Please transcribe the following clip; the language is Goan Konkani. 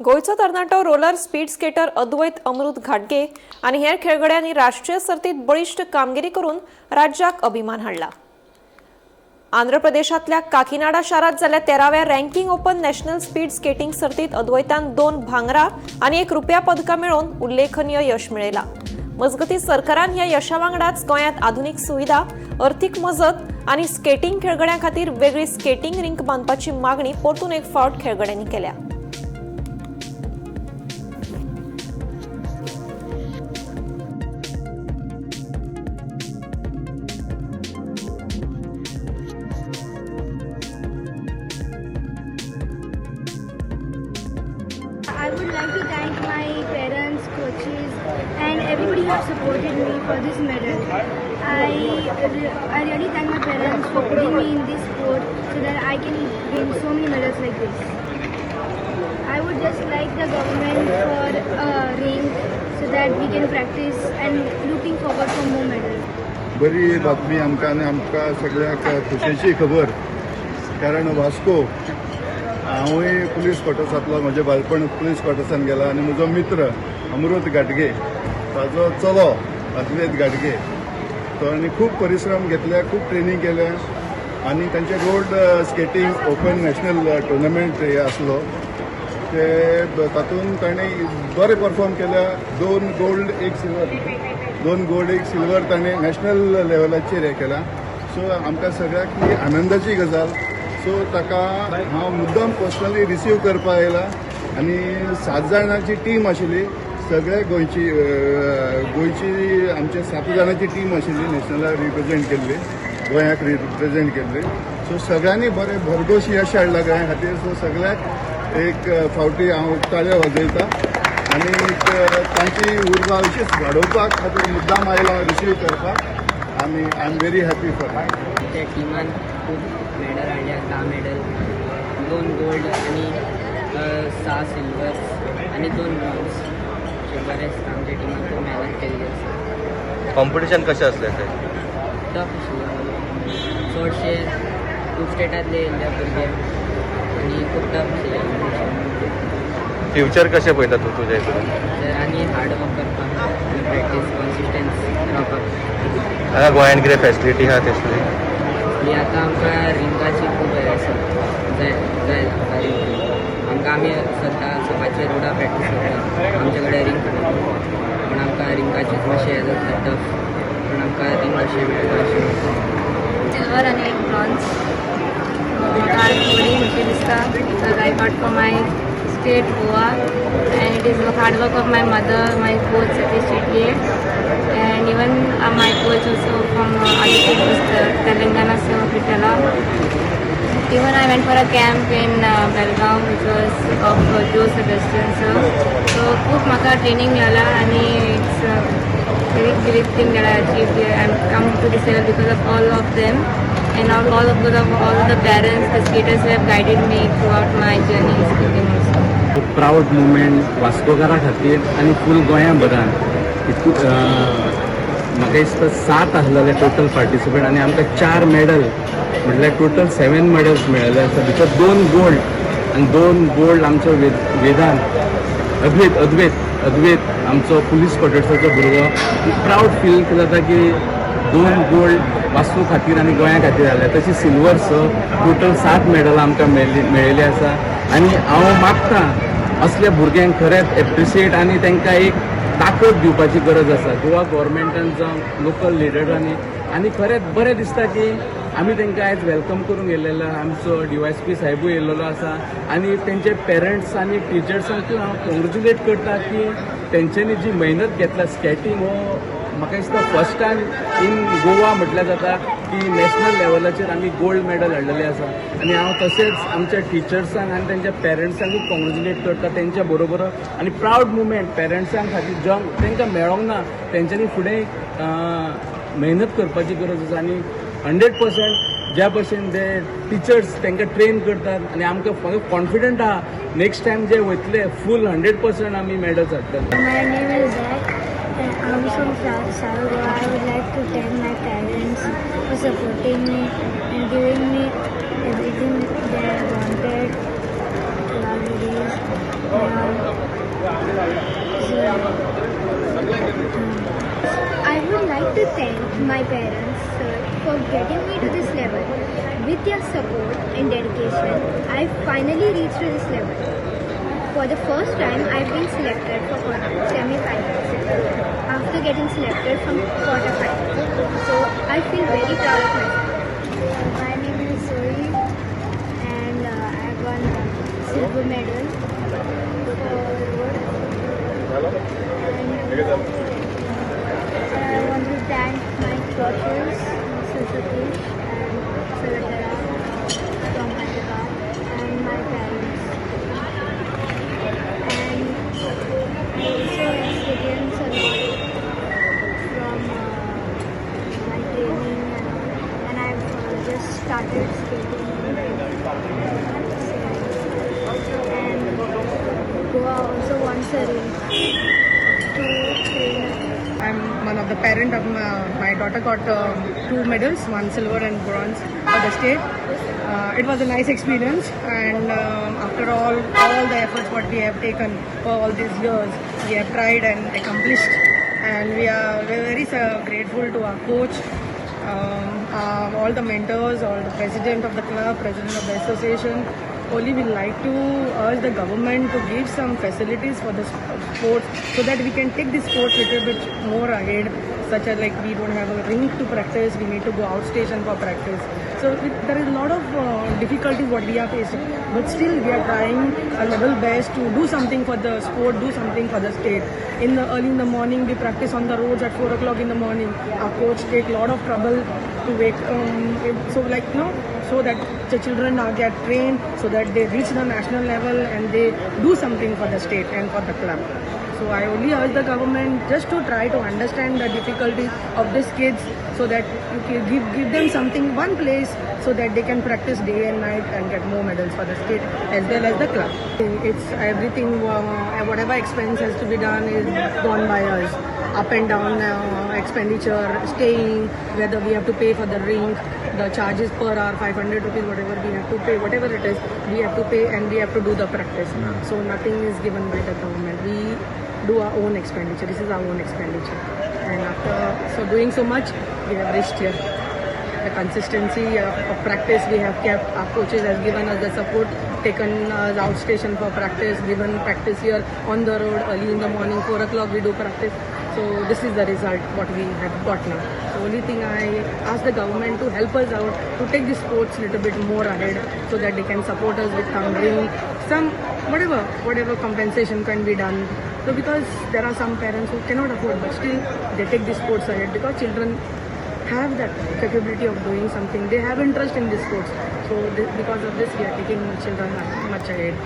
गोंयचो तरणाटो रोलर स्पीड स्केटर अद्वैत अमृत घाटगे आनी हेर खेळगड्यांनी राष्ट्रीय सर्तीत बळिश्ट कामगिरी करून राज्याक अभिमान हाडला. आंध्र प्रदेशांतल्या काकीनाडा शारात जाल्ल्या 13व्या ranking open national speed skating सर्तीत अद्वैतान 2 भांगरा आनी 1 रुपया पदकां मेळोवन उल्लेखनीय यश मेळयला. मजगतीं सरकारान ह्या यशा वांगडाच गोंयांत आधुनीक सुविधा, अर्थीक मजत आनी स्केटिंग खेळगड्यां खातीर वेगळी स्केटिंग रिंक बांदपाची मागणी परतून एक फावट खेळगड्यांनी केल्या. I would like to thank my parents, coaches, and everybody who have supported me for this medal. I really thank my parents for putting me in this sport so that I can win so many medals like this. I would just like the government for a rink so that we can practice and looking forward for more medals. बरी बातमी आमकां आनी आमकां सगळ्यांक खोशयेची खबर, कारण वास्को हांवूय पुलीस क्वॉर्टर्सांतलो, म्हजें बालपण पुलीस क्वॉर्टर्सान गेलां आनी म्हजो मित्र अमृत घाटगे, ताजो चलो अद्वैत घाटगे, तो आनी खूब परिश्रम घेतले, खूब ट्रेनींग केल्या आनी तांचे road skating open national tournament हे आसलो, ते तातूंत ताणें बरें परफॉर्म केल्या. 2 गोल्ड 1 सिल्वर, 2 गोल्ड 1 सिल्वर ताणें नॅशनल लेवलाचेर हें केलां. सो आमकां सगळ्यांक ही आनंदाची गजाल. सो ताका हांव मुद्दम पर्सनली रिसीव करपाक आयला आनी 7 जाणांची टीम आशिल्ली, सगळे गोंयची गोंयची आमचे 7 जाणांची टीम आशिल्ली, नॅशनलाक रिप्रेझेंट केल्ली, गोंयाक रिप्रेझेंट केल्ली. सो सगळ्यांनी बरें भरघोस यश हाडलां गोंया खातीर. सो सगळ्याक एक फावटी हांव ताळयो वाजयता आनी तांची उर्बा अशीच वाडोवपाक खातीर मुद्दाम आयला रिसीव करपाक आनी I am very happy for that. आमच्या टिमान खूब मेडल हाडल्या, 10 मेडल, 2 गोल्ड आनी 6 सिल्वर्स आनी 2 ब्रॉन्ज. अशें बरें आसता, आमच्या टिमान खूब मेहनत केल्ली आसा. कॉम्पिटिशन कशें आसलें तें? टफ आशिल्लें, चडशे खूब स्टेटांतले येयल्ले भुरगे आनी खूब टफ आशिल्लें कॉम्पिटिशन. फ्युचर कशें पळयता तूं तुज्या हितून? तर आनी हार्ड वर्क करपाक आनी प्रॅक्टीस कॉन्सिस्टन्स रावपाक. हांगा गोंयांत कितें फॅसिलिटी आहा तसली? आनी आतां आमकां रिंगाची खूब हें आसा, जाय जाय आमकां रिंक. आमकां आमी सद्दां सकाळचे रोडा प्रॅक्टीस करता, आमचे कडेन रिंक ना, पूण आमकां रिंगाचेच मातशें हें जाता टफ, पूण आमकां रिंग अशें मेळटा अशें. सिल्वर आनी एक ब्रॉन्ज. म्हाका आज बरी खुशी दिसता because I got for my state Goa and it is hard work of my mother, my coach Satish Shetye and even my coach also from Aditya Telangana sir Vittala. Even I went for a camp in Belgaum, which was of Joe Sebastian sir. So खूप म्हाका ट्रेनिंग मेळ्ळा आनी it's very great thing that I achieved here. I'm come to this level because of all of them and all of because of all the parents, the skaters who have guided me throughout my journey in skating also. Proud moment वास्कोकारा खातीर आनी फूल गोंया भरान. इतू म्हाका दिसता 7 आसलेले टोटल पार्टिसिपंट आनी आमकां 4 मेडल, म्हटल्यार टोटल 7 मेडल्स मेळ्ळेले आसा. भितर 2 गोल्ड आनी 2 गोल्ड आमचो वेदांत अद्वैत अद्वैत अद्वैत आमचो पुलीस क्वॉर्टर्साचो भुरगो. प्रावड फील जाता की 2 गोल्ड वास्को खातीर आनी गोंया खातीर जाले. तशी सिल्वर 6, टोटल 7 मेडलां आमकां मेळिल्ली आसा. आनी हांव मागता असल्या भुरग्यांक खरेंच एप्रिशिएट आनी तांकां एक ताकद दिवपाची गरज आसा गोवा गोवोरमेंटान जावं लोकल लिडरांनी. आनी खरेंच बरें दिसता की आमी तांकां आयज welcome करूंक येयलेलो, आमचो डीवायएसपी साहेबूय येयलेलो आसा आनी तेंचे पेरंट्स आनी टिचर्सांकूय हांव कॉंग्रेच्युलेट करता की तेंच्यांनी जी मेहनत घेतला. स्केटींग हो म्हाका दिसता फर्स्ट टायम इन गोवा म्हटल्यार जाता की नॅशनल लेवलाचेर आमी गोल्ड मेडल हाडलेले आसा. आनी हांव तशेंच आमच्या टिचर्सांक आनी तेंच्या पेरंट्सांकूय कॉंग्रेच्युलेट करता तेंच्या बरोबर. आनी प्रावड मुमेंट पेरंट्सां खातीर, जो तांकां मेळोंक ना, तेंच्यांनी फुडें मेहनत करपाची गरज आसा. आनी 100% ज्या भशेन ते टिचर्स तांकां ट्रेन करतात आनी आमकां कॉन्फिडंट आहा, नेक्स्ट टायम जे वयतले फूल 100% आमी मेडल्स हाडटले. My name is Zach and I'm from South Goa. I would like to thank my parents for supporting me and giving me everything they wanted throughout the days. my parents, sir, for getting me to this level. With their support and dedication, I finally reached to this level. For the first time, I've been selected for semi-finals after getting selected from quarterfinals. So I feel very proud of myself. My name is Zoe and I won silver medal for road. And I want to thank my coaches, Mr. Satish and Savatara from Hyderabad, and my parents. And I also experience a lot from my training and all. And I've just started skating. And Goa also wants a ring to train. I'm one of the parent of my daughter got two medals, one silver and bronze for the state. It was a nice experience, and after all the efforts what we have taken for all these years, we have tried and accomplished, and we are very grateful to our coach, all the mentors, all the president of the club, president of the association. Only we like to urge the government to give some facilities for the sports so that we can take the sports little bit more ahead, such as like we don't have a rink to practice, we need to go out station for practice. So there is a lot of difficulties what we are facing, but still we are trying our level best to do something for the sport, do something for the state. In the early in the morning, we practice on the roads at 4 o'clock in the morning. Our coach take a lot of trouble to wake, so like you know, so that the children are get trained, so that they reach the national level and they do something for the state and for the club. So I only urge the government just to try to understand the difficulties of these kids, so that you can give them something, one place, so that they can practice day and night and get more medals for the state as well as the club. It's everything, whatever expense has to be done is gone by us. Up and down expenditure, staying, whether we have to pay for the rink, the charges per hour, 500 rupees, whatever we have to pay, whatever it is, we have to pay and we have to do the practice. So nothing is given by the government. We do our own expenditure. This is our own expenditure. And after so doing so much, we have reached here. The consistency of practice we have kept. Our coaches has given us the support, taken us out station for practice, given practice here on the road early in the morning, 4 o'clock we do practice. So this is the result what we have got now. So only thing I ask the government to help us out to take the sports little bit more ahead, so that they can support us with some ring, some whatever compensation can be done. So because there are some parents who cannot afford, but still they take the sports ahead because children have that capability of doing something. They have interest in the sports. So because of this, we are taking children much ahead.